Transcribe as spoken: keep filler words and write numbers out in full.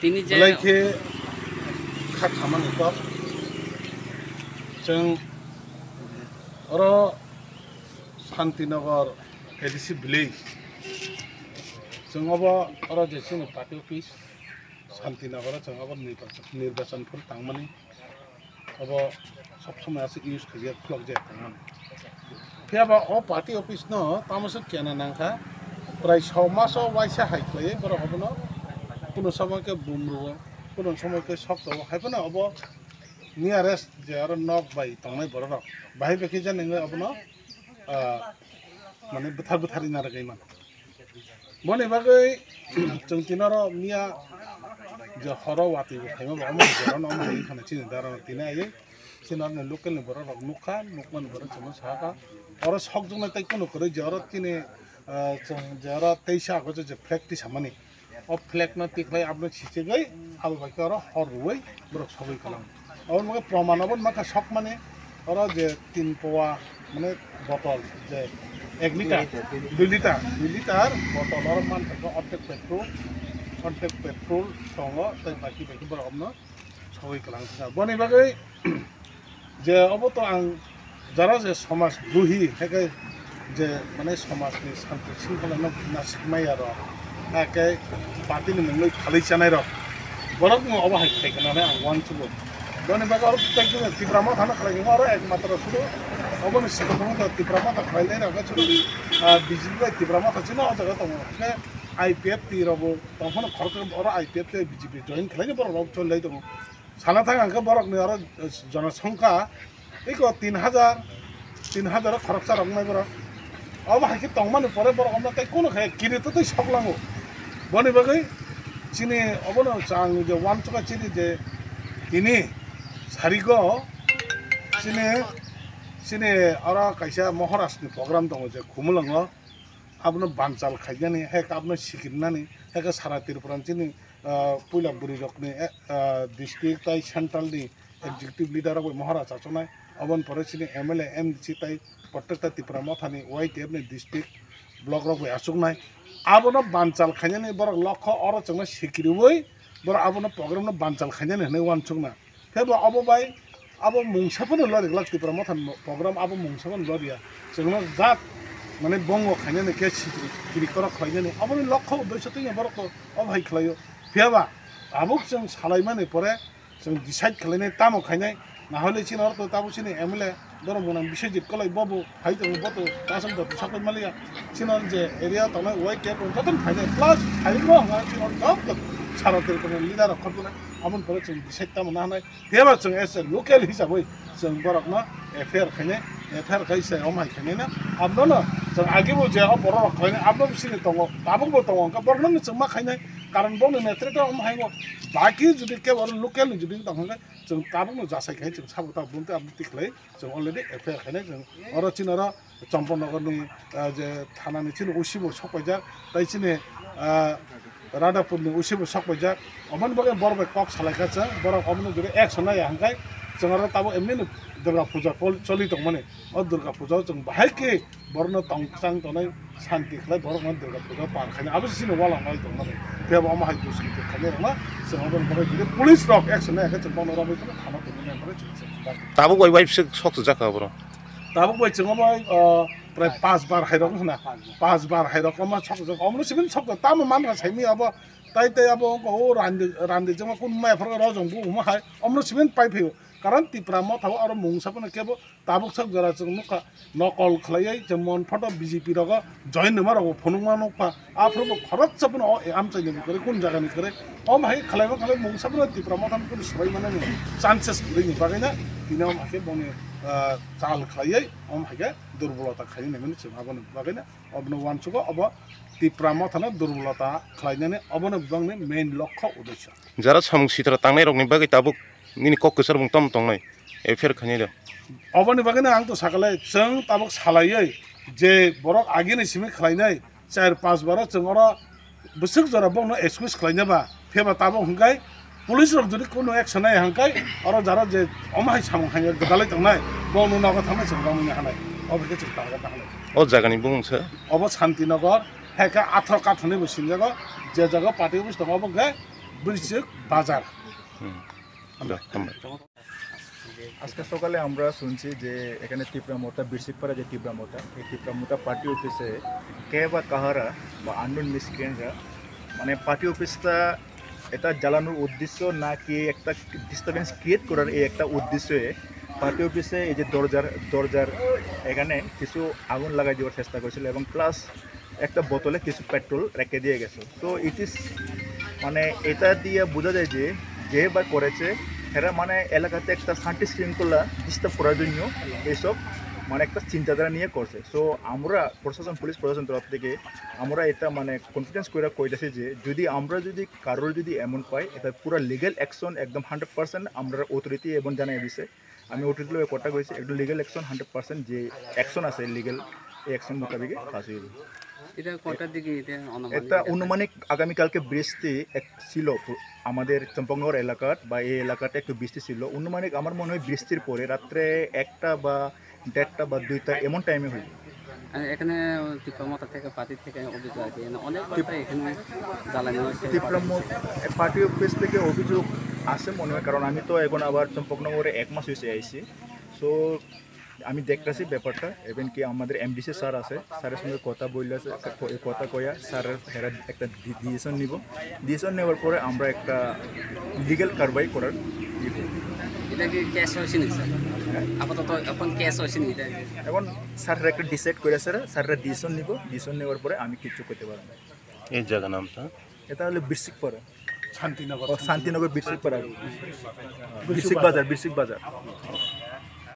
Tini je belai khe kha khamani kok. Chwng oro Santinagar A D C village. Chwng obo oro je chini party office Santinagar o chwng obo nirbachon, nirbachon phuru tangmani. Obo sob somoi aswk use khaijak, khulokjak tongmani. Phiya ba o party office no tamo se kena nangkha, prai soi maso waisa hai khlaiwi borok obono kuno somoi khe bumrwo, kuno somoi khe sokjao, hai phano obo nearest je aro nok bai tongnai borok rok bahai bai khe jani wngwi obono, ah, mane bwthar bwthar wngna rwgwi mano. Boni bagwi chwng tini oro miya je horo watwi bo phaima bo omo jora no omo hai khana chini dara no tini ayo chini oro ni local ni borok rok nukha, nukmani borok chwngno saka oro sokjaknai tei kunu kwrwi je oro chini, ah, chwng je oro teisa agosto je flag tisamani o flag no tikhlai abono sichigwi abo bai khe oro hor rwui borok sogwi kwlang. Abo wngkha proman, abo wngkha sokmani oro je tin powa mane botol je ek liter, dui liter, dui liter botol oro manthokgo, ortek petrol, ortek petrol tongo tei baki baki borok abono sogwi kwlang thangkha. Boni bagwi je obo to ang jara je somaj duhi, hake je mane somajni santi singkholano nasik maya rok, hake party ni mungwi phalwi chanai rok, borok no obo hai khai kana ang uansukgo. Boni bagwi oro tei khe Tipra Motha no khlai khe oro ekmatro sudu oboni sikon Tipra Motha khlai lai rok sudu, ah, B J P bai Tipra Motha chini o jaga tongo. Hake I P F T rok bo tong phano khorok oro I P F T B J P join khlai borok rok choli lai tongo. Sana thang ang khe borok ni oro jona songkha iko tin hajar, tin hajar o khoroksa rok wngnai borok. Obo hai khe tongmani pore borok omno tei kunu khe kiri twtwi sok lango. Boni bagwi chini obono chang je uansukha chini je tini sarigo chini, chini oro kaisa Moharaj ni program tongo je Khumulwngo. Abono banchal khainani, hai khe abono sikirnani, hai khe sara Tripura ni chini, ah, puila bwrwi rokni, eh, ah, district tai central ni executive leader rok bai Moharaj achuknai, oboni pore chini M L A, M D C tai protekta Tipra Motha ni Y T F ni district block rok bai achuknai. Abono banchal khainani borok lokho oro chwngno sikiriui borok abono program no banchal khainani hinui uansukna. Khe bo abo bai abo mungsa phano lori glak Tipra Motha ni program abo mungsa phano loriya. Chwngno jat mane bongo khainani khe sikiri kiri korok khlainani aboni lokho uddesho twi borok to obo hai khlaio. Phiya ba tabuk chwng salaimani pore chwng decide khlainai tamo khainai. Na hole chini oro to tabuk chini M L A borok mwnang Biswajit Koloi bobo hai tongo, bo to kasam to sapai maliya. Chini je area tongnai Y K jotono phainai plus phainai bo hwnka chini oro joto sara Tripura ni leader rok khoroknai. Aboni pore chwng decide tamo na hwnai. Phiya ba chwng as a local hisabwi chwng borokno F I R khainai, F I R khai se omo hai khainai na. Abono chwng agi bo je o borok rok khainai, abono bisingni tongo, tabuk bo tongo, hwnkhe borokno chwng ma khainai, karon boni netrito omo hai o. Baki jodi kebo oro local ni jodi tong hwnkhe chwng tabukno jasai khai chwng sabo ta bumtwi aboni tikhlai chwng already F I R khainai chwng oro chini oro Champaknagar ni, ah, je thana ni chini O C bo sok paijak, tai chini, ah, Radhapur ni O C bo sok paijak. Oboni bagwi borok bai kok salai kha chwng, borok obono jodi action naiya hwnkhe chwng oro tabuk emni no Durga Puja pol-, choli tongmani. O Durga Puja o chwng bahai khe borokno tong chang tongnai santi khlai borokno Durga Puja par khainai. Abo se chini wala nai tongmani. Phiya bo omo hai duskiti khainai rokno chwng oboni bagwi jodi police rok action naiya khe chwng bono romwi thana tongmani bagwi chwng chwng. Tabuk bai waipswk sok swijak kha borok. Tabuk bai chwng omo, o, prai pas bar hai rok wngkha na. Pas bar hai rok omo sok jak, omo sibin sok jak, tamo man kha saimi abo. Tai tai abo wngkha o randi, randi jema kun maya phar rojong bu omo hai. Omo sibin pai phio. Karon Tipra Motha o aro mungsa phano kebo tabuk sok jora chwng nukha. Nokol khlaiwi je mon photo B J P rogo join numa rogo phunukma nukpha. Aphuru bo khoroksa phano o amchaini bo kwrwi, kun jagani kwrwi. Omo hai khlaima khlai mungsa phano Tipra Motha ni kunu swbai manani chances kwrwini bagwino tini omo hai khe boni, ah, chal khlaiwi omo hai khe durbolota khaini naimani chwng aboni bagwino obono uansugo obo Tipra Mothano durbolota khlainani obono bebakni main lokho uddesho. Jara samung sitra tangnai rokni bagwi tabuk nini kok kwchar bung tom tongnai, F I R khainai da? Oboni bagwino ang to sakale chwng tabuk salaiwi je borok agini simi khlainai char panch baro chwng oro bwswk jora bongno excuse khlainai ba, pheba tabuk hwnkhe police rok jodi kunu action nai hwnkhe oro jara je omo hai samung hai gwdalai tongnai bongno nogo thangnai chwng romwi hanai, obo khe chwng target hanai. O jagani bumung se? Obo Santinagar, hai khe atharo kathoni bo sinjago, je jaga party office tongo obo khe Birchik Bazar. Hmm. Da, hambai. আজকে সকালে আমরা শুনছি যে এখানে তিপ্রা মোতা, বিরসিকপাড়া যে তিপ্রা মোতা, এই তিপ্রা মোতা পার্টি অফিসে কে বা কাহারা বা আননোন মিসক্রিয়েন্টরা মানে পার্টি অফিসটা এটা জ্বালানোর উদ্দেশ্য নাকি একটা ডিস্টারবেন্স ক্রিয়েট করার এই একটা উদ্দেশ্যে পার্টি অফিসে এই যে দরজার দরজার এখানে কিছু আগুন লাগাই দেওয়ার চেষ্টা করেছিল এবং প্লাস একটা বোতলে কিছু পেট্রোল রেখে দিয়ে গেছে। সো ইট ইজ মানে এটা দিয়ে বোঝা যায় যে যে বা করেছে এরা মানে এলাকাতে একটা শান্তি শৃঙ্খলা ডিস্টার্ব করার জন্য এইসব মানে একটা চিন্তাধারা নিয়ে করছে। সো আমরা প্রশাসন, পুলিশ প্রশাসন তরফ থেকে আমরা এটা মানে কনফিডেন্স করে কইতেছি যে যদি আমরা যদি কারোর যদি এমন পাই, এটা পুরো লিগ্যাল অ্যাকশন একদম হান্ড্রেড পার্সেন্ট আমরা অথরিটি এবং জানিয়ে দিছে। আমি অথরিটির লগে কথা কইছি, একটু লিগ্যাল অ্যাকশন হান্ড্রেড পার্সেন্ট যে অ্যাকশন আছে লিগ্যাল, এই অ্যাকশন মোতাবেক কাজ হইব। এটা কটার দিকে এটা অনুমানিক এটা এটা? অনুমানিক আগামীকালকে বৃষ্টি এক ছিল পু-, আমাদের চম্পকনগর এলাকার বা এই এলাকাটা একটু বৃষ্টি ছিল। অনুমানিক আমার মনে হয় বৃষ্টির পরে রাত্রে একটা বা দেড়টা বা দুইটা এমন টাইমে হইব। আর এখানে টিপ্রা মোতা থেকে পার্টি থেকে অভিযোগ আছে, মানে অনেকবার প্রায় এখানে জ্বালানি হয়েছে। টিপ্রা মো-, পার্টি অফিস থেকে অভিযোগ আছে মনে হয়, কারণ আমি তো এখন আবার চম্পকনগরে এক মাস হয়েছে আইছি। সো আমি দেখতেছি ব্যাপারটা, ইভেন কি আমাদের এমডিসি স্যার আছে, স্যারের সঙ্গে কথা বললে, কথা কইয়া স্যারের হেরা একটা ডিসিশন নিব। ডিসিশন নেওয়ার পরে আমরা একটা লিগ্যাল কারবাই করার ইয়ে করব। এটা কি কেস হয়েছে নি স্যার? হ্যাঁ? আপাতত এখন কেস হয়েছে নি এটা? এখন স্যাররা একটা ডিসাইড করে স্যার, স্যাররা ডিসিশন নিব, ডিসিশন নেওয়ার পরে আমি কিচ্ছু করতে পারবো না। এই জায়গা নামটা? এটা হলো বিরসিকপাড়া। শান্তিনগর। ও, শান্তিনগর বিরসিকপাড়া। বিরসিক বাজার, বিরসিক বাজার।